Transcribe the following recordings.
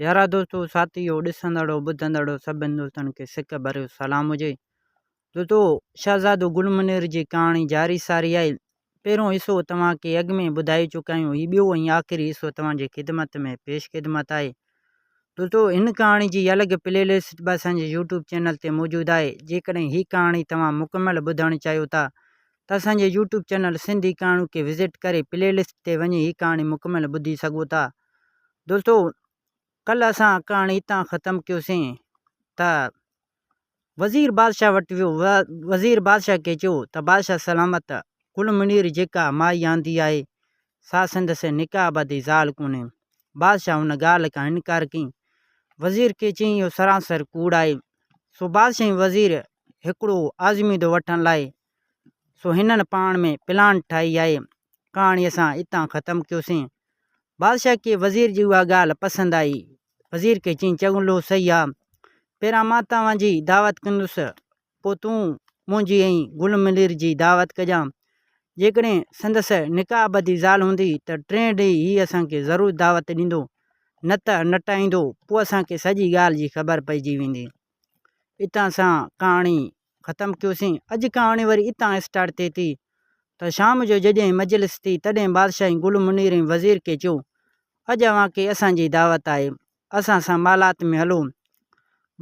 پيارا دوستو ساٿيو ڏسندڙو ٻڌندڙو سڀن دوستن کي سڪ ڀريو سلام هجي. دوستو شهزادو گل منير جي ڪهاڻي جاري ساري آهي. پهريون حصو توهان کي اڳ ۾ ٻڌائي چڪا آهيون هي ٻيو ۽ آخري حصو توهان جي خدمت ۾ پيش خدمت آهي. دوستو هن ڪهاڻي جي الڳ پلي لسٽ به اسان جي يوٽيوب چينل تي موجود آهي جيڪڏهن هي ڪهاڻي توهان مڪمل ٻڌڻ چاهيو ٿا ته اسان جي يوٽيوب چينل سنڌي ڪهاڻيون کي وزٽ ڪري پلي لسٽ تي وڃي هي ڪهاڻي مڪمل ٻڌي سگهو ٿا. دوستو ڪلهه اسان ڪهاڻي اتان ختم ڪيوسين ته وزير بادشاهه وٽ ويو وزير بادشاهه کي چيو ته بادشاهه سلامت گل منير جيڪا مائي آندي آهي سا سندس نڪاح ٻڌي زال ڪونهي بادشاهه ان ڳالهه کان انڪار ڪئي وزير کي چيائين اهو سراسر ڪوڙ آهي سو بادشاهه ۽ وزير هڪڙو آزمودو وٺڻ لاء سو هنن پاڻ ۾ پلان ٺاهي آهي ڪهاڻي اسان اتان ختم ڪيوسين بادشاهه کي وزير جي اها ڳالهه پسند آئي. وزير کي چيائين، چڱو صحيح آ، پهريان مان توهان جي دعوت ڪندس، پوء تون منهنجي ۽ گل ملير جي دعوت ڪجان. جيڪڏهن سندس نڪاح ٻڌي زال هوندي ته ٽئين ڏينهن هي اسان کي ضرور دعوت ڏيندو، نه ته نٽائيندو، پوء اسان کي سڄي ڳالهه جي خبر پئجي ويندي. اتان اسان ڪهاڻي ختم ڪيوسين. اڄ ڪهاڻي وري اتان اسٽارٽ ٿئي ٿي ته شام جو جڏهن مجلس ٿي تڏهن بادشاهه ۽ گل منير ۽ وزير کي چيو، اڄ اوهان کي اسان جي دعوت آهي، اسان سان محلات ۾ هلو.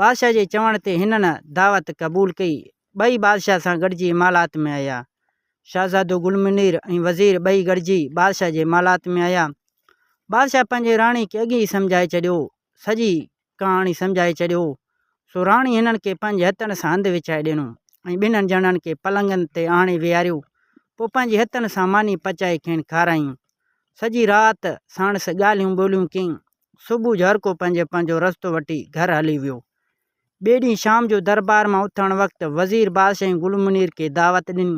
بادشاهه جي چوڻ تي هنن دعوت قبول ڪئي. ٻئي بادشاهه سان گڏجي محلات ۾ آيا. شهزادو گل منير ۽ وزير ٻئي گڏجي بادشاهه جي محلات ۾ آيا. بادشاهه پنهنجي راڻي کي اڳي ئي سمجهائي ڇڏيو. سڄي ڪهاڻي سمجهائي ڇڏيو. سو راڻي هنن کي پنهنجي هٿن سان هنڌ وڇائي ڏنو ۽ ٻنهن ڄڻن کي پلنگن تي آڻي ويهاريو. پوء پنهنجي هٿن سان ماني پچائي کين کارايائين. سڄي رات ساڻس ڳالهيون ٻولهيون ڪيائين. صبح جو هرڪو پنهنجو پنهنجو رستو وٺي گهر هلي ويو. ٻئي ڏينهن شام جو دربار مان اٿڻ وقت وزير بادشاهه ۽ گل منير کي دعوت ڏني.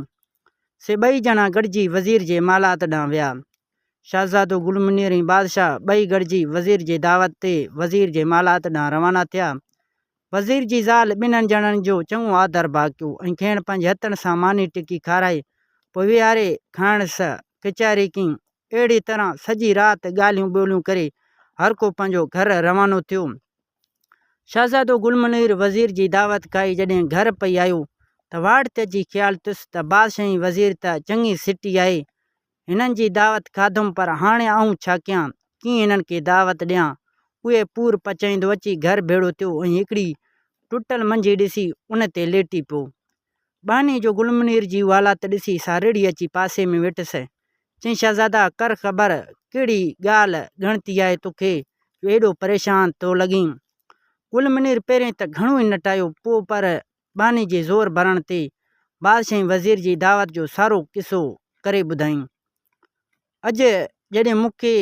سي ٻئي ڄڻا گڏجي وزير جي محلات ڏانهن ويا. شهزادو گل منير ۽ بادشاهه ٻئي گڏجي وزير جي دعوت تي وزير جي محلات ڏانهن روانا ٿيا. وزير جي زال ٻنهن ڄڻن جو چڱو آڌر ڀاء ڪيو ۽ کين پنهنجي هٿن سان ماني ٽڪي کارائي پوء ويهاري کائڻس ڪچهري ڪئي. اهڙيء طرح سڄي رات ڳالهيون ٻولهيون ڪري هر ڪو پنهنجو گهر روانو ٿيو. شهزادو گل منير وزير جي دعوت کائي جڏهن گهر پئي آيو ته واٽ تي اچي خيال ٿيس ته بادشاهه ۽ وزير ته چڱي سٽي آهي هنن جي دعوت کاڌم پر هاڻي آئون ڇا ڪيان، ڪيئن هنن کي دعوت ڏيان. اهي پور پچائيندو اچي گهر ڀيڙو ٿيو ۽ هڪڙي ٽٽل منجهي ڏسي ان تي ليٽي پيو. ٻانهي جو گل منير جي اها حالت ڏسي سا رڙهي اچي پاسي ۾ ويٺس. چيائين شهزادا ڪر خبر ڪهڙي ڳالهه ڳڻتي آهي توکي جو ايڏو پريشان ٿو لڳين. گل منير پهرين ته گهڻو ئي نٽايو پوء پر ٻانهي جي زور ڀرڻ تي بادشاهه ۽ وزير جي دعوت جو سارو قصو ڪري ٻڌائين. اڄ جڏهن مون کي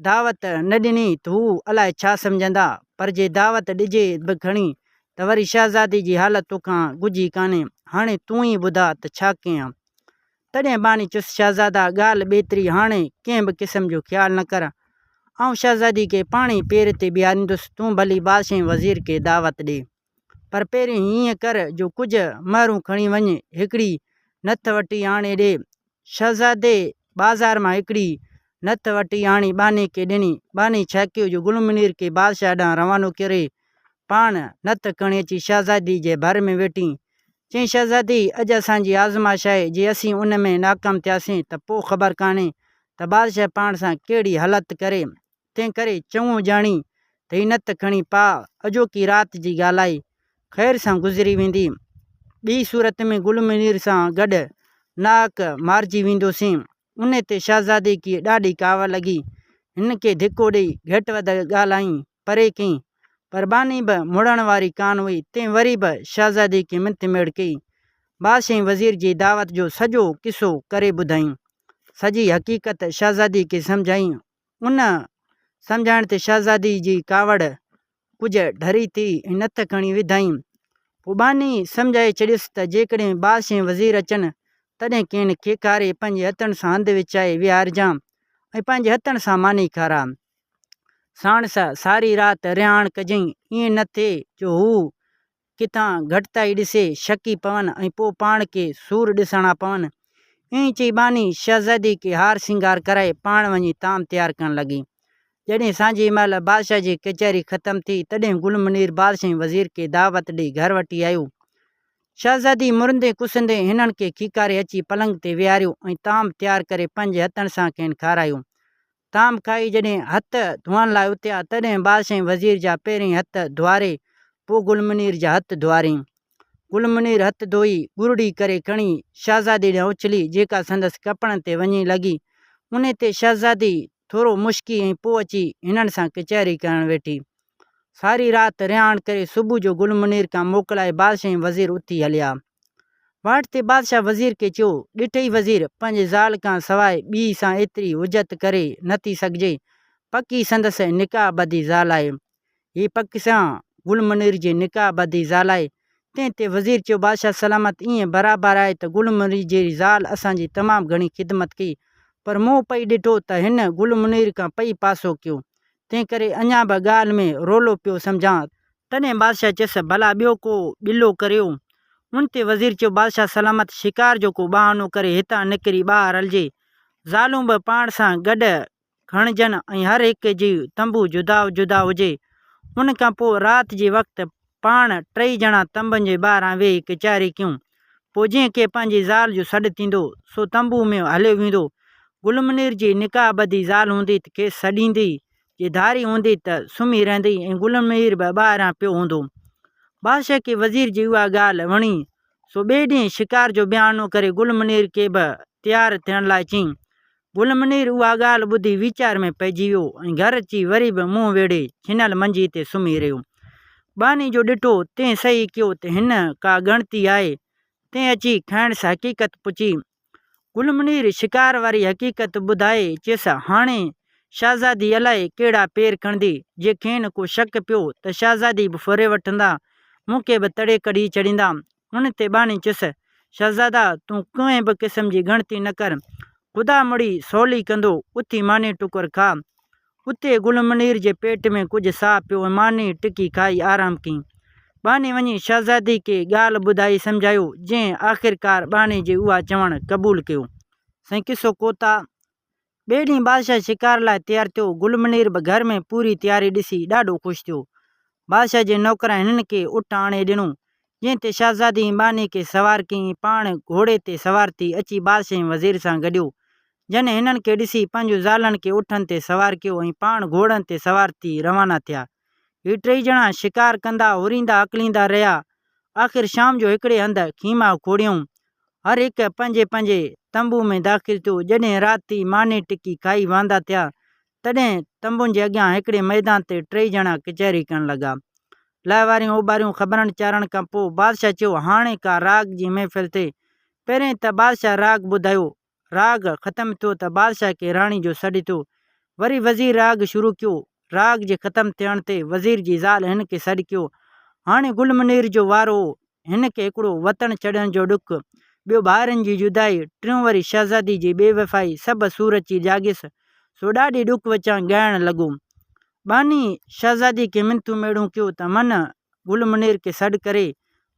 دعوت نه ڏني ته هو الائي ڇا سمجهندا، پر جي دعوت ڏجي به کڻي ته وري شهزادي جي حالت توکان ڳجهي ڪانهي، هاڻي تون ئي ٻڌاء ته ڇا ڪيان؟ تڏهن ٻانهي چيس، شهزادا، ڳالهه ٻيتري هاڻي ڪنهن به قسم جو خيال نه ڪر، آئون شهزادي کي پاڻ ئي پير تي بيهاريندس، تون ڀلي بادشاهه ۽ وزير کي دعوت ڏي. پر پهرين هيئن ڪر جو ڪجهه مهرون کڻي وڃ، هڪڙي نٿ وٽي آڻي ڏي. شهزادي بازار مان هڪڙي نٿ وٽي آڻي ٻانهي کي ڏني. ٻانهي ڇا ڪيو جو گل منير کي بادشاهه ڏانهن روانو ڪري، پاڻ نٿ کڻي اچي شهزادي جي ڀر ۾ ويٺي. چيائين، شهزادي، اڄ اسان جي آزمائش آهي، جي اسين ان ۾ ناڪام ٿياسين ته پوء خبر ڪانهي ته بادشاهه پاڻ سان ڪهڙي هلت ڪري. تنهن ڪري چڱو ڄاڻي ته هي نت کڻي پاء، اڄوڪي رات جي ڳالهائي خير سان گذري ويندي. ٻي صورت ۾ گل منير سان گڏ ناحق مارجي ويندوسين. انهي تي شهزادي کي ڏاڍي ڪاوڙ لڳي. هن کي ڌڪو ڏيئي گهٽ وڌ ڳالهائين پري ڪيائين. پر ٻانهي به مڙڻ واري ڪانه هئي، تنهن وري به شهزادي کي منٿ ميڙ ڪئي. بادشاهه ۽ وزير جي دعوت جو سڄو قصو ڪري ٻڌائين. سڄي حقيقت شهزادي کي سمجهائين. ان سمجهائڻ تي شهزادي جي ڪاوڙ ڪجهه ڍري ٿي ۽ نٿ کڻي وڌائين. پوء ٻانهي سمجهائي ڇڏيس ته جيڪڏهن بادشاهه ۽ وزير اچن، تڏهن کين کيڪاري پنهنجي هٿن سان هنڌ وڇائي ويهارجان ۽ پنهنجي هٿن سان ماني کاراء. ساڻس ساري رات رهاڻ ڪجئين، ائين نه ٿئي جو هو ڪٿان گهٽتائي ڏسي شڪي پون ۽ پوء پاڻ کي سور ڏسڻا پون. ائين چئي ٻانهي شهزادي کي هار سينگار ڪرائي پاڻ وڃي طعام تيار ڪرڻ لڳي. جڏهن سانجهيء مهل بادشاهه جي ڪچهري ختم ٿي، تڏهن گل منير بادشاهه ۽ وزير کي دعوت ڏيئي گهر وٺي آيو. شهزادي مرندي ڪسندي هنن کي کيڪاري اچي پلنگ تي ويهاريو ۽ طعام تيار ڪري پنهنجي هٿن سان کين کارايو. طعام کائي جڏهن هٿ ڌوئڻ لاء اٿيا، تڏهن بادشاهه ۽ وزير جا پهرين هٿ ڌوئاري، پوء گل منير جا هٿ ڌوئاريائين. گل منير هٿ ڌوئي، گرڙي ڪري کڻي شهزادي ڏانهن اڇلي، جيڪا سندس ڪپڙن تي وڃي لڳي. انهي تي شهزادي ٿورو مشڪي ۽ پوء اچي هنن سان ڪچهري ڪرڻ ويٺي. ساري رات رهاڻ ڪري صبح جو گل منير کان موڪلائي بادشاهه ۽ وزير اٿي هليا. واٽ تي بادشاهه وزير کي چيو، ڏٺئي وزير، پنهنجي زال کان سواء ٻيء سان ايتري حجت ڪري نه ٿي سگهجي. پڪي سندس نڪاح ٻڌي زال آهي. هي پڪ سان گل منير جي نڪاح ٻڌي زال آهي. تنهن تي وزير چيو، بادشاهه سلامت، ائين برابر آهي ته گل منير جي زال اسان جي تمام گهڻي خدمت ڪئي، پر مون پئي ڏٺو ته هن گل منير کان پئي پاسو ڪيو، تنهن ڪري اڃا به ڳالهه ۾ رولو پيو سمجهان. تڏهن بادشاهه چيس، ڀلا ٻيو ڪو ٻلو ڪريو. ان تي وزير چيو، بادشاهه سلامت، شڪار جو ڪو بهانو ڪري هتان نڪري ٻاهر هلجي. زالون به پاڻ سان گڏ کڻجن ۽ هر هڪ جي تنبو جدا جدا هجي. ان کان پوء رات جي وقت پاڻ ٽئي ڄڻا تنبن جي ٻاهران ويهي ڪچهري ڪيون. پوء جنهن کي پنهنجي زال جو سڏ ٿيندو، سو تنبوء ۾ هليو ويندو. گل منير جي نڪاح ٻڌي زال هوندي ته کيس سڏيندي، جي ڌاري هوندي ته سمهي رهندي ۽ گل منير به ٻاهران پيو هوندو. بادشاهه کي وزير جي اها ڳالهه وڻي، سو ٻئي ڏينهن شڪار جو بهانو ڪري گل منير کي به تيار ٿيڻ لاء چيائين. گل منير اها ڳالهه ٻڌي ويچار ۾ پئجي ويو ۽ گهر اچي وري به منهن ويڙهي ڇنل منجي تي سمهي رهيو. ٻانهي جو ڏٺو، تنهن سهي ڪيو ته هن ڪا ڳڻتي آهي، تنهن اچي کائنس حقيقت پڇي. گل منير شڪار واري حقيقت ٻڌائي چيس، هاڻي شهزادي الائي ڪهڙا پير کڻندي، جي کين ڪو شڪ پيو ته شهزادي به ڦري وٺندا، مون کي به تڙي ڪڍي ڇڏيندا. ان تي ٻانهي چيس، شهزادا تون ڪنهن به قسم جي ڳڻتي نه ڪر، خدا مڙئي سولي ڪندو، اٿي ماني ٽڪر کاء. اتي گل منير جي پيٽ ۾ ڪجهه ساهه پيو ۽ ماني ٽڪي کائي آرام ڪيائين. ٻانهي وڃي شهزادي کي ڳالهه ٻڌائي سمجهايو، جنهن آخرڪار ٻانهي جي اها چوڻ قبول ڪيو. سائين قصو ڪوتاهه. ٻئي ڏينهن بادشاهه شڪار لاء تيار ٿيو. گل منير به گهر ۾ پوري تياري ڏسي ڏاڍو خوش ٿيو. بادشاهه جي نوڪرن هنن کي اٺ آڻي ڏنو، جنهن تي شهزادي ۽ ٻانهي کي سوار ڪيائين ۽ پاڻ گهوڙي تي سوار ٿي اچي بادشاهه ۽ وزير سان گڏيو. جن هنن کي ڏسي پنهنجون زالن کي اٺن تي سوار ڪيو ۽ پاڻ گهوڙن تي سوار ٿي روانا ٿيا. هي ٽيئي ڄڻا شڪار ڪندا، هوريندا هڪليندا رهيا. آخر شام جو هڪڙي هنڌ خيما کوڙيائون. هر هڪ پنهنجي پنهنجي تنبوء ۾ داخل ٿيو. جڏهن رات ٿي، ماني ٽڪي کائي واندا ٿيا، تڏهن تنبن جي اڳيان هڪڙي ميدان تي ٽيئي ڄڻا ڪچهري ڪرڻ لڳا. لاء واريون اوٻاريون خبرن چارڻ کان پوء بادشاهه چيو، هاڻي ڪا راڳ جي محفل ٿئي. پهرين ته بادشاهه راڳ ٻڌايو. راڳ ختم ٿيو ته بادشاهه کي راڻي جو سڏ ٿيو. وري وزير راڳ شروع ڪيو. راڳ جي ختم ٿيڻ تي وزير جي زال هن کي سڏ ڪيو. هاڻي گل منير جو وارو هو. هن کي هڪڙو وطن ڇڏڻ جو ڏک، ٻيو ڀائرن جي جدائي، ٽيون وري شهزادي جي بي وفائي سڀ سور اچي جاڳيس، سو ڏاڍي ڏک وچان ڳائڻ لڳو. ٻانهي شهزادي کي منٿون ميڙون ڪيو ته من گل منير کي سڏ ڪري،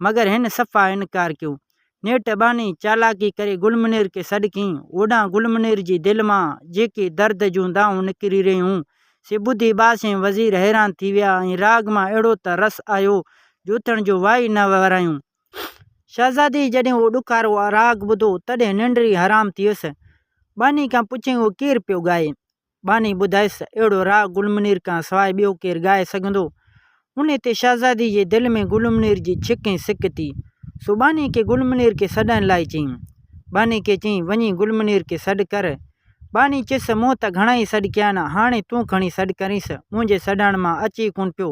مگر هن صفا انڪار ڪيو. نيٺ ٻانهي چالاڪي ڪري گل منير کي سڏ ڪيائين. هوڏانهن گل منير جي دل مان جيڪي درد جون دانهون نڪري رهيون هيون، سي ٻڌي بادشاهه ۽ وزير حيران ٿي ويا ۽ راڳ مان اهڙو ته رس آيو جو اٿڻ جو وائي نه ورايون. شهزادي جڏهن اهو ڏکارو راڳ ٻڌو، تڏهن ننڊ ئي حرام ٿي ويس. ٻانهي کان پڇيائين اهو ڪير پيو ڳائي؟ ٻانهي ٻڌايس ته اهڙو راڳ گل منير کان سواء ٻيو ڪير ڳائي سگهندو؟ انهي تي شهزادي جي دل ۾ گل منير جي ڇڪ ۽ سڪ ٿي، سو ٻانهي کي گل منير کي سڏڻ لاء چيائين. ٻانهي کي چيائين، وڃي گل منير کي سڏ ڪر. ٻانهي چيس، مون ته گهڻائي سڏ ڪيا آهن، هاڻي تون کڻي سڏ ڪرينس، منهنجي سڏڻ مان اچي ئي ڪونه پيو.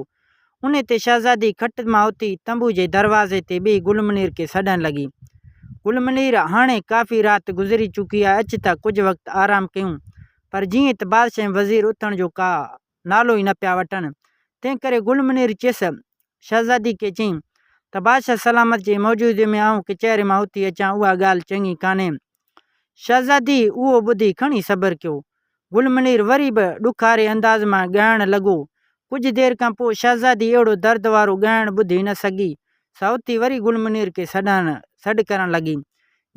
انهي تي شهزادي کٽ مان اٿي تنبو جي دروازي تي بيهي گل منير کي سڏڻ لڳي. گل منير، هاڻي ڪافي رات گذري چڪي آهي، اچ ته ڪجهه وقت آرام ڪيون. پر جيئن ته بادشاهه ۽ وزير اٿڻ جو ڪا نالو ئي نه پيا وٺن، تنهن ڪري گل منير چيس، شهزادي کي چيائين ته بادشاهه سلامت جي موجودگيء ۾ آئون ڪچهري مان اٿي اچان اها ڳالهه چڱي ڪانهي. شهزادي اهو ٻڌي کڻي صبر ڪيو. گل منير وري به ڏکاري انداز مان ڳائڻ لڳو. ڪجهه دير کان پوء شهزادي اهڙو درد وارو ڳائڻ ٻڌي نه سگهي، سا اٿي وري گل منير کي سڏڻ سڏ ڪرڻ لڳي.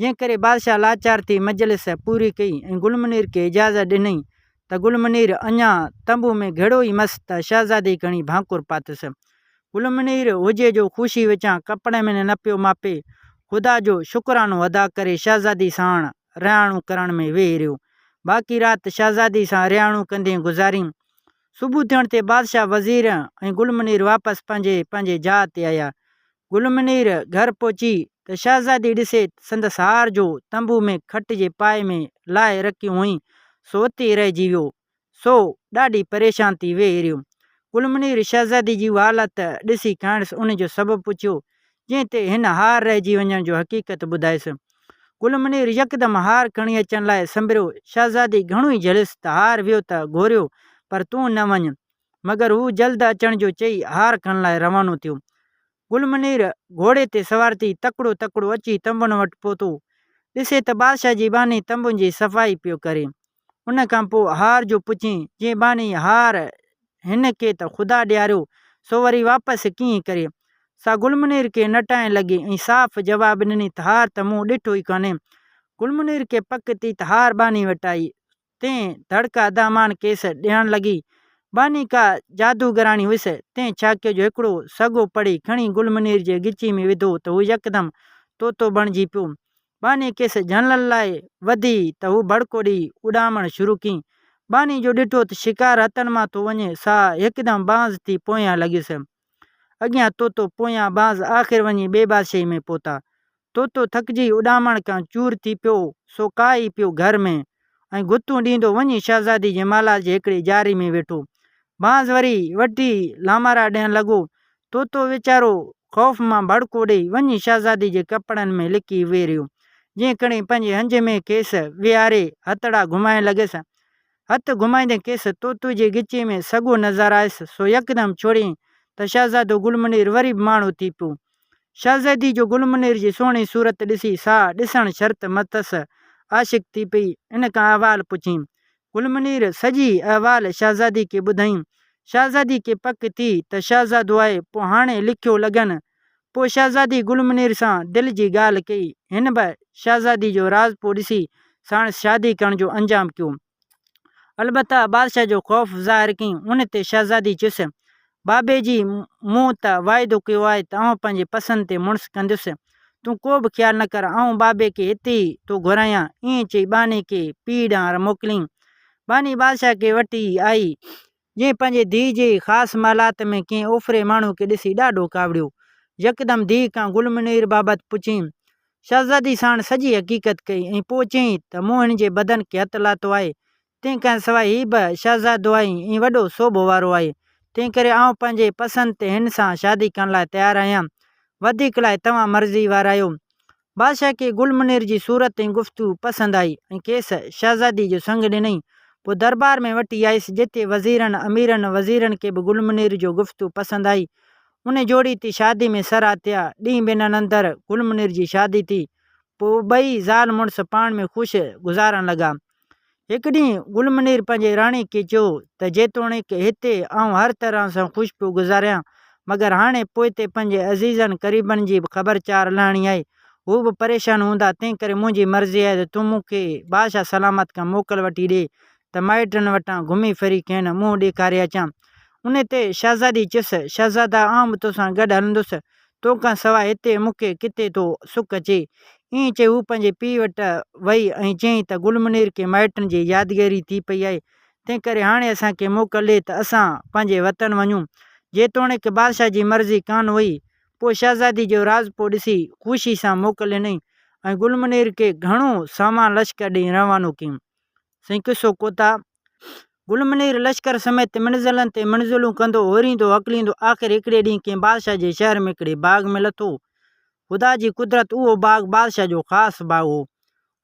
جنهن ڪري بادشاهه لاچار ٿي مجلس پوري ڪئي ۽ گل منير کي اجازت ڏنائين. ته گل منير اڃا تنبو ۾ گهڙو ئي مس ته شهزادي کڻي ڀانڪر پاتس. گل منير هجي جو خوشي وچان ڪپڙي ۾ نه پيو ماپي، خدا جو شڪرانو ادا ڪري شهزادي ساڻ رهاڻون ڪرڻ ۾ ويهي رهيو. باقي رات شهزادي سان رهاڻون ڪندي گذارين. صبح ٿيڻ تي بادشاهه، وزير ۽ گل منير واپس پنهنجي پنهنجي جاء تي آيا. گل منير گهر پهچي ته شهزادي ڏسي ته سندس هار جو تنبو ۾ کٽ جي پائي ۾ لاهي رکيو هئائين سو اتي ئي رهجي ويو، سو ڏاڍي پريشان ٿي ويهي رهيو. گل منير شهزادي جي اها حالت ڏسي کانئس ان جو سبب پڇيو، جنهن تي هن هار رهجي وڃڻ جو حقيقت ٻڌايس. گل منير يڪدم هار کڻي اچڻ لاء سنبريو، شهزادي گهڻو ئي جهليس ته هار ويو ته گهوريو پر تون نه وڃ. مگر هو جلد اچڻ جو چئي هار کڻڻ لاء روانو ٿيو. گل منير گهوڙي تي سوار ٿي تڪڙو تڪڙو اچي تنبن وٽ پهتو. ڏسي ته بادشاهه جي ٻانهي تنبن جي صفائي پيو ڪري. ان کان پوء هار جو پڇين، جنهن ٻانهي هار هن کي ته خدا ڏياريو، سو وري واپس ڪيئن ڪري؟ سا گل منير کي نٽائڻ لڳي ۽ صاف جواب ڏني ته هار ته مون ڏٺو ئي ڪانهي. گل منير کي پڪ ٿي ته هار ٻانهي وٽ آئي. تنهن ڌڙڪا دامان ڪيس ڏيڻ لڳي. ٻانهي ڪا جادوگراڻي هيس، تنهن ڇا ڪيو جو هڪڙو سڳو پڙي کڻي گل منير جي ڳچي ۾ وڌو ته هو يڪدم طوطو بڻجي پيو. ٻانهي کيس جهلڻ لاء وڌي ته هو ڀڙڪو ڏيئي اڏامڻ شروع ڪيائين. ٻانهي جو ڏٺو ته شڪار هٿن مان ٿو وڃي، سا هڪدم بانز ٿي پويان لڳيس. اڳيان طوطو، پويان بانز، آخر وڃي ٻي بادشاهي ۾ پهتا. طوطو ٿڪجي اڏامڻ کان چور ٿي پيو، سو ڪاهي پيو گهر ۾، ۽ گهتون ڏيندو وڃي شهزادي جي محلات جي هڪڙي ڄاري ۾ ويٺو. بانس وري وٺي لامارا ڏيڻ لڳو. طوطو ويچارو خوف مان ڀڙڪو ڏيئي وڃي شهزادي جي ڪپڙن ۾ لڪي ويهي رهيو، جنهن کڻي پنهنجي هنج ۾ کيس ويهاري هٿڙا گهمائڻ لڳس. هٿ گهمائيندي کيس طوطي جي ڳچيء ۾ سڳو نظر آيس، سو يڪدم ڇوڙيائين ته شهزادو گل منير وري به ماڻهو ٿي پيو. شهزادي جو گل منير جي سهڻي صورت ڏسي سا ڏسڻ شرط مٿس عاشق ٿي پئي. ان کان احوال پڇيائين. گل منير سڄي احوال شهزادي کي ٻڌائين. شهزادي کي پڪ ٿي ته شهزادو آهي، پوء هاڻي لکيو لڳن. پوء شهزادي گل منير سان دل جي ڳالهه ڪئي. هن به شهزادي جو راضپو ڏسي ساڻس شادي ڪرڻ جو انجام ڪيو. البته بادشاهه جو خوف ظاهر ڪيائين. ان تي شهزادي چيس، بابي جي مون ته واعدو ڪيو آهي ته آئون پنهنجي پسند تي مڙس ڪندس. تون ڪو به خيال نه ڪر، آئون بابي کي هتي ئي ٿو گهرايان. ائين چئي ٻانهي کي پيء ڏانهن موڪليائين. ٻانهي بادشاهه کي وٺي آئي. جنهن پنهنجي ڌيء جي خاص محلات ۾ ڪنهن اوفري ماڻهوء کي ڏسي ڏاڍو ڪاوڙيو. يڪدم ڌيء کان گل منير بابت پڇيائين. شهزادي ساڻ سڄي حقيقت ڪئي ۽ پوء چيائين ته مون هن جي بدن کي هٿ لاتو آهي، تنهن کان سواء هي به شهزادو آهي ۽ وڏو سوڀ وارو آهي، تنهنڪري آئون پنهنجي پسند تي هن سان شادي ڪرڻ لاء تيار آهيان. وڌيڪ لاء توهان مرضي وارا آهيو. بادشاهه کي گل منير جي صورت ۽ گفتگو پسند آئي ۽ کيس شهزادي جو سڱ ڏنائين. پوء درٻار ۾ وٺي آيس، جتي وزيرن، اميرن، وزيرن کي به گل منير جو گفتگو پسند آئي. ان جوڙي تي شادي ۾ سرها ٿيا. ڏينهن ٻنهن اندر گل منير جي شادي ٿي. پوء ٻئي زال مڙس پاڻ ۾ خوش گذارڻ لڳا. هڪ ڏينهن گل منير پنهنجي راڻي کي چيو ته جيتوڻيڪ هتي آئون هر طرح سان خوش پيو گذاريان، مگر هاڻي پوئتي پنهنجي عزيزن قريبن جي به خبر چار لهڻي آهي. هو به پريشان هوندا، تنهنڪري منهنجي مرضي آهي ته تون مون کي بادشاهه سلامت کان موڪل وٺي ڏي ته مائٽن وٽان گهمي ڦري کين منهن ڏيکاري اچان. ان تي شهزادي چيس، شهزادا آئون به توسان گڏ هلندس، تو کان سواء هتي مون کي ڪٿي ٿو سک اچي. ائين چئي هوء پنهنجي پيء وٽ وئي ۽ چيائين ته گل منير کي مائٽن جي يادگيري ٿي پئي آهي، تنهنڪري هاڻي اسان کي موڪل ڏي ته اسان پنهنجي وطن وڃون. جيتوڻيڪ بادشاهه جي مرضي ڪانه هئي، پوء شهزادي جو راضپو ڏسي خوشي سان موڪل ڏنائين ۽ گل منير کي گهڻو سامان لشڪر ڏيئي روانو ڪيائين. سائين قصو ڪوتاهه، گل منير لشڪر سميت منزلن تي منزلون ڪندو، هوريندو هڪليندو، آخر هڪڙي ڏينهن ڪنهن بادشاهه جي شهر ۾ هڪڙي باغ ۾ لٿو. خدا جي قدرت اهو باغ بادشاهه جو خاص باغ هو.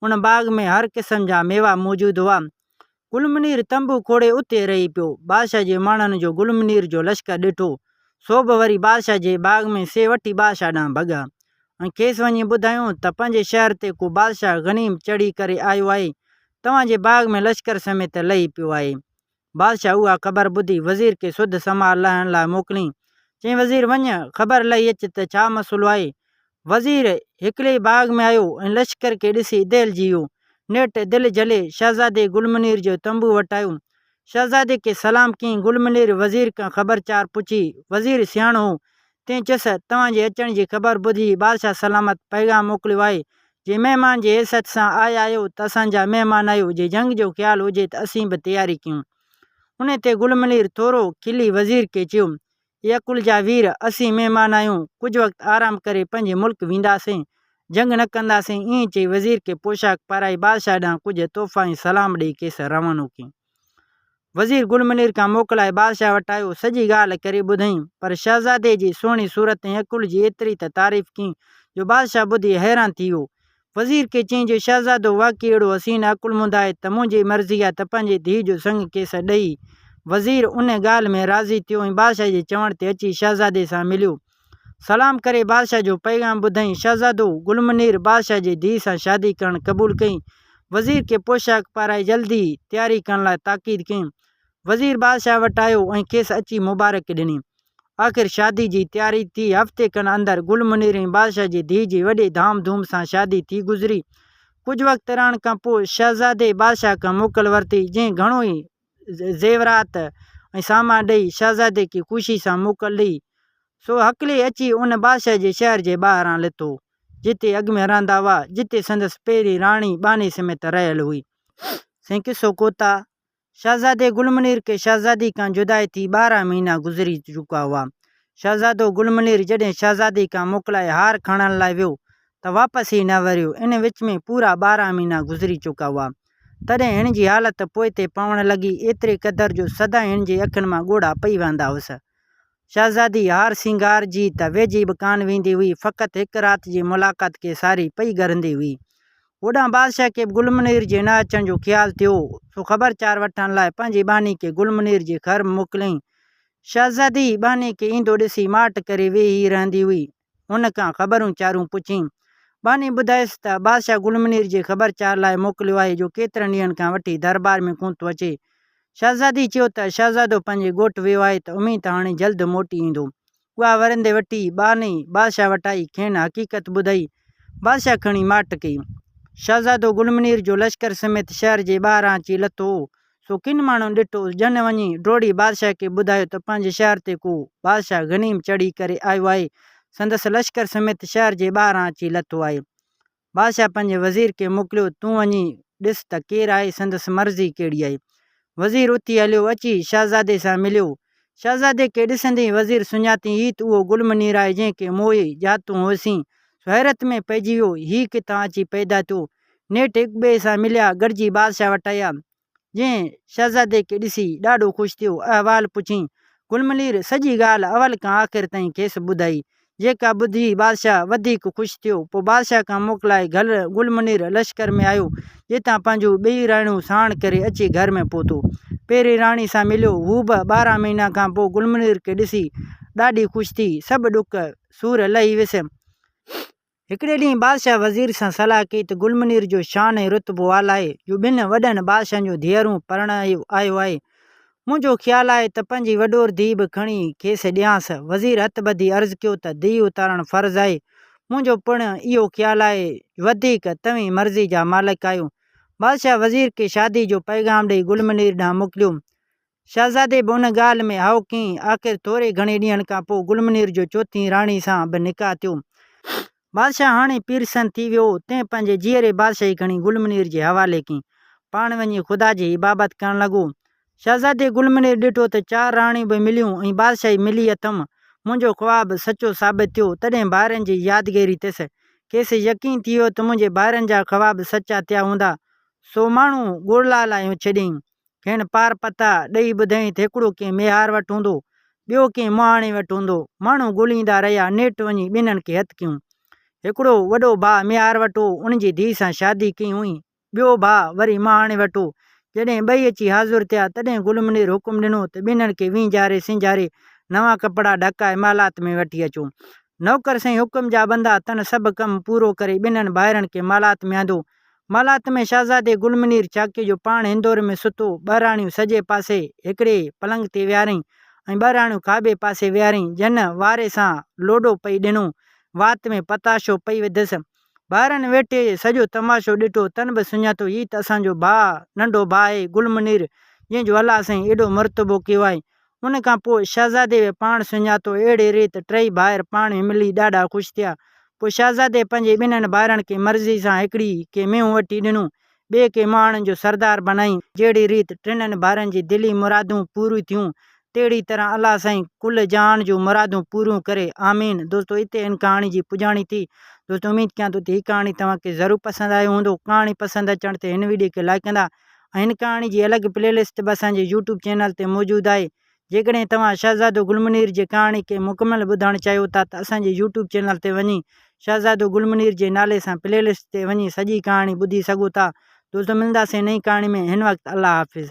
ان باغ ۾ هر قسم جا ميوا موجود هئا. گل منير تنبو کوڙي اتي رهي پيو. بادشاهه جي ماڻهن جو گل منير جو لشڪر ڏٺو، سو به وري بادشاهه جي باغ ۾ سي وٺي بادشاهه ڏانهن ڀڳا ۽ کيس وڃي ٻڌايائون ته پنهنجي شهر تي ڪو بادشاهه غنيم چڙهي ڪري آيو آهي، توهان جي باغ ۾ لشڪر سميت لهي پيو آهي. بادشاهه اها خبر ٻڌي وزير کي سڌ سماء لهڻ لاء موڪليائين. چيائين وزير وڃ خبر لهي اچ ته ڇا مسئلو آهي. وزير هڪلي باغ ۾ آيو ۽ لشڪر کي ڏسي دهلجي ويو. نيٺ دل جهلي شهزادي گل منير جي تنبوء وٽ آيو. شهزادي کي سلام ڪيائين. گل منير وزير کان خبر چار پڇي. وزير سياڻو هو، تنهن چيس، توهان جي اچڻ جي خبر ٻڌي بادشاهه سلامت پيغام موڪليو آهي، جي مهمان جي حيثيت سان آيا آهيو ته اسان جا مهمان آهيو، جي جنگ جو خيال هجي ته اسين به تياري ڪيون. انهي تي گل منير ٿورو کلي وزير کي چيو، اي عقل جا وير، اسين مهمان آهيون، ڪجهه وقت آرام ڪري پنهنجي ملڪ وينداسين، جنگ نه ڪنداسين. ائين چئي وزير کي پوشاڪ پارائي بادشاهه ڏانهن ڪجهه تحفا ۽ سلام ڏيئي کيس روانو ڪيائين. وزير گل منير کان موڪلائي بادشاهه وٽ آيو، سڄي ڳالهه ڪري ٻڌائين، پر شهزادي جي سهڻي صورت ۽ عقل جي ايتري ته تعريف ڪيائين، جو بادشاهه ٻڌي حيران ٿي ويو. وزير کي چيائين جو شهزادو واقعي اهڙو حسين ۽ عقلمند آهي ته منهنجي مرضي آهي ته پنهنجي ڌيء جو سڱ کيس ڏئي. وزير ان ڳالهه ۾ راضي ٿيو ۽ بادشاهه جي چوڻ تي اچي شهزادي سان مليو. سلام ڪري بادشاهه جو پيغام ٻڌائين. شهزادو گل منير بادشاهه جي ڌيء سان شادي ڪرڻ قبول ڪئي. وزير کي پوشاڪ پارائي جلدي تياري ڪرڻ لاء تاڪيد ڪيائين. وزير بادشاهه وٽ آيو ۽ کيس اچي مبارڪ ڏني. آخر شادي جي تياري ٿي. هفتي کن اندر گل منير ۽ بادشاهه جي ڌيء جي وڏي ڌام ڌوم سان شادي ٿي گذري. ڪجهه وقت رهڻ کان پوء شهزادي بادشاهه کان موڪل ورتي، جنهن گهڻو ئي زيورات ۽ سامان ڏئي شهزادي کي خوشي سان موڪل ڏئي. سو هڪلي اچي ان بادشاهه جي شهر جي ٻاهران لٿو، جتي اڳ ۾ رهندا هئا، جتي سندس پهرين راڻي ٻانهي سميت رهيل هئي. سائين قصو ڪوتاهه. شهزادي گل منير کي شهزادي کان جدائي ٿي 12 مهينا گذري چڪا هئا. شهزادو گل منير جڏهن شهزادي کان موڪلائي هار کڻڻ لاء ويو ته واپس ئي نه وريو. ان وچ ۾ پورا 12 مهينا گذري چڪا هئا. تڏهن هن جي حالت پوئتي پوڻ لڳي، ايتري قدر جو سدائين هن جي اکين مان ڳوڙها پئي وهندا هئس. شهزادي هار سينگار جي ته ويجهي به ڪانه ويندي هئي، فقط هڪ رات جي ملاقات کي ساري پئي ڳرندي هئي. هوڏانهن بادشاهه کي به گل منير جي نه اچڻ جو خيال ٿيو، سو خبر چار وٺڻ لاء پنهنجي ٻانهي کي گل منير جي گهر موڪليائين. شهزادي ٻانهي کي ايندو ڏسي ماٺ ڪري ويهي رهندي هئي. هن کان خبرون چارون پڇيائين. ٻانهي ٻڌايس ته بادشاهه گل منير جي خبر چار لاء موڪليو آهي، جو ڪيترن ڏينهن کان وٺي دربار ۾ ڪونه ٿو اچي. شهزادي چيو ته شهزادو پنهنجي ڳوٺ ويو آهي ته اميد ته هاڻي جلد موٽي ايندو. اها ورندي وٺي ٻانهي بادشاهه وٽ آئي، کين حقيقت ٻڌائي. بادشاهه کڻي ماٺ ڪئي. شهزادو گل منير جو لشڪر سميت شهر جي ٻاهران اچي لٿو هو، سو ڪن ماڻهن ڏٺو، جن وڃي ڊوڙي بادشاهه کي ٻڌايو ته پنهنجي شهر تي ڪو بادشاهه غنيم چڙهي ڪري آيو آهي، سندس لشڪر سميت شهر جي ٻاهران اچي لٿو آهي. بادشاهه پنهنجي وزير کي موڪليو، تون وڃي ڏس ته ڪير آهي، سندس مرضي ڪهڙي آهي. وزير اٿي هليو، اچي شهزادي سان مليو. شهزادي کي ڏسندي ئي وزير سڃاتين، هي ته اهو گل منير آهي، جنهن کي موهي ڄاتون هئسين. سو حيرت ۾ پئجي ويو، هي ڪٿان اچي پيدا ٿيو؟ نيٺ هڪٻئي سان مليا، گڏجي بادشاهه وٽ آيا. جنهن شهزادي کي ڏسي ڏاڍو خوش ٿيو. احوال پڇيائين. گل ملير سڄي ڳالهه اول کان آخر تائين کيس ٻڌائي، جيڪا ٻڌي بادشاهه وڌيڪ خوش ٿيو. پوء بادشاهه کان موڪلائي گل منير لشڪر ۾ آيو، جتان پنهنجون ٻئي راڻيون ساڻ ڪري اچي گهر ۾ پهتو. پهرين راڻي سان مليو. هوء به 12 مهينا کان پوء گل منير کي ڏسي ڏاڍي خوش ٿي. سڀ ڏک سور لهي ويس. هڪڙي ڏينهن بادشاهه وزير سان صلاح ڪئي ته گل منير جو شان ۽ رتبو اعليٰ آهي، جو ٻن وڏن بادشاهن جون ڌيئرون پرڻايو آيو آهي. منهنجو خيال آهي ته پنهنجي وڏور ڌيء به کڻي کيس ڏيانس. وزير هٿ ٻڌي عرض ڪيو ته ڌيء اتارڻ فرض آهي. منهنجو پڻ اهو خيال آهي. وڌيڪ توهين مرضي جا مالڪ آهيو. بادشاهه وزير کي شادي جو پيغام ڏئي گل منير ڏانهن موڪليو. شهزادي به ان ڳالهه ۾ هائو ڪئي. آخر ٿوري گهڻي ڏينهن کان پوء گل منير جو چوٿين راڻي سان به نڪاح ٿيو. بادشاهه هاڻي پيرسن ٿي ويو هو، تنهن پنهنجي جيئري بادشاهي کڻي گل منير جي حوالي ڪئي. پاڻ وڃي خدا جي عبابت ڪرڻ لڳو. شهزادي گل منير ڏٺو ته چار راڻيون به مليون ۽ بادشاهي ملي اٿم. منهنجو خواب سچو ثابت ٿيو. تڏهن ڀائرن جي يادگيري ٿيس. کيس يقين ٿي ويو ته منهنجي ڀائرن جا خواب سچا ٿيا هوندا. سو ماڻهو ڳوڙها لايون ڇڏيائين. کين پار پتا ڏئي ٻڌائين ته هڪڙو ڪنهن ميهار وٽ هوندو، ٻيو ڪنهن مهاڻي وٽ هوندو. ماڻهو ڳوليندا رهيا، نيٺ وڃي ٻنهن کي هٿ ڪيون. هڪڙو وڏو ڀاء ميهار وٽ هو، ان جي ڌيء سان شادي ڪئي هئائين. ٻيو ڀاء وري مهاڻي وٽ هو. جڏهن ٻئي اچي حاضر ٿيا، تڏهن گل منير حڪم ڏنو ته ٻنهن کي وهنجاري سنجاري، نوان ڪپڙا ڍڪائي محلات ۾ وٺي اچو. نوڪر سائين حڪم جا بندا، تن سڀ ڪم پورو ڪري ٻنهن ڀائرن کي محلات ۾ آندو. محلات ۾ شهزادي گل منير چاڪيء جو پاڻ هندور ۾ ستو، ٻه راڻيون سڄي پاسي هڪڙي پلنگ تي ويهاريائين ۽ ٻه راڻيون کاٻي پاسي ويهاريائين، جن واري سان لوڏو پئي ڏنو، وات ۾ پتاشو پئي وڌس. ڀائرن ويٺي سڄو تماشو ڏٺو، تن به سڃاتو هي ته اسان جو ڀاء، ننڍو ڀاء آهي گل منير، جنهن جو الله سائين ايڏو مرتبو ڪيو آهي. ان کان پوء شهزادي به پاڻ سڃاتو. اهڙي ريت ٽئي ڀائر پاڻ ۾ ملي ڏاڍا خوش ٿيا. پوء شهزادي پنهنجي ٻنهن ڀائرن کي مرضي سان هڪڙي کي مينهون وٺي ڏنو، ٻئي کي مهاڻن جو سردار بنائين. جهڙي ريت ٽنهن ڀائرن جي دلي مرادون پوريون ٿيون، تهڙي طرح الله سائين ڪل جهان جون مرادون پوريون ڪري. آمين. دوستو اتي هن ڪهاڻي جي پڄاڻي ٿي. دوستو اميد ڪيان ٿو ته هي ڪهاڻي توهان کي ضرور پسند آيو هوندو. ڪهاڻي پسند اچڻ تي هن ويڊيو کي لائيڪ ڪندا ۽ هن ڪهاڻي جي الڳ پلي لسٽ به اسان جي يوٽيوب چينل تي موجود آهي. جيڪڏهن توهان شهزادو گل منير جي ڪهاڻي کي مڪمل ٻڌڻ چاهيو ٿا ته اسان جي يوٽيوب چينل تي وڃي شهزادو گل منير جي نالي سان پلي لسٽ تي وڃي سڄي ڪهاڻي ٻڌي سگهو ٿا. دوستو ملنداسين نئين ڪهاڻي ۾ هن وقت الله حافظ.